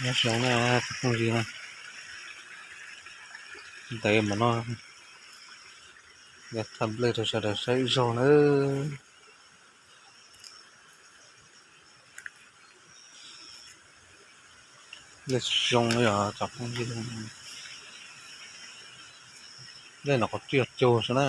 Nyob zoo na cov phooj ywg na, ntev mus no, thaj nplej rau sawv daws saib ib zaug nawb. Nplej zoo li os cov phooj ywg, nplej no qhov twb yog cug xwb na.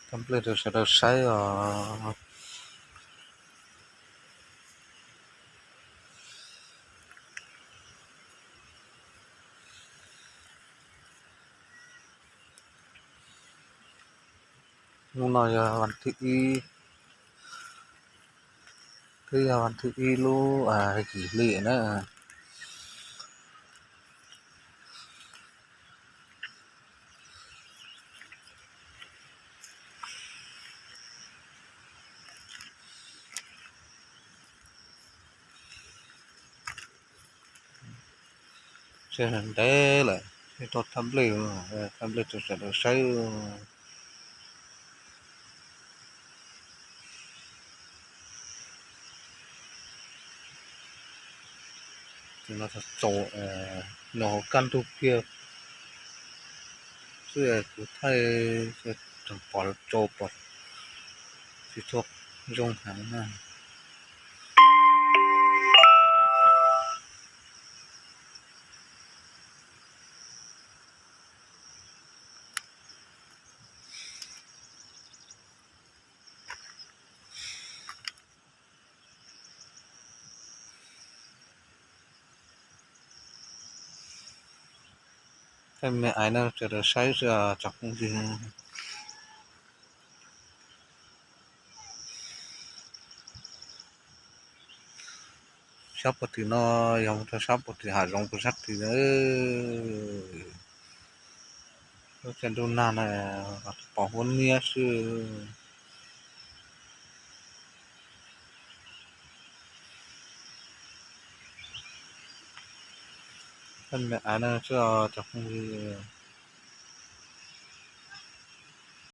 Thaj nplej rau sawv daws saib os. Hnub no yog vas thib ib, twb yog vas thib ib lub yim hli na. Ntev lawm, thaj nplej, thaj nplej rau sawv daws saib. Tus no txaus, nws hauv kaj ntug kiag xwb, kuv thaij tseem pom tsau pom tsis tshua zoo heev na. Tej me aiv no sawv daws saib xwb cov phooj ywg. Sab puag tim no yog mus rau sab puag tim hav zoov puag sab tid. Lub caij ntuj nag na pom huab niab xwb. Tej me aiv no xwb cov phooj ywg.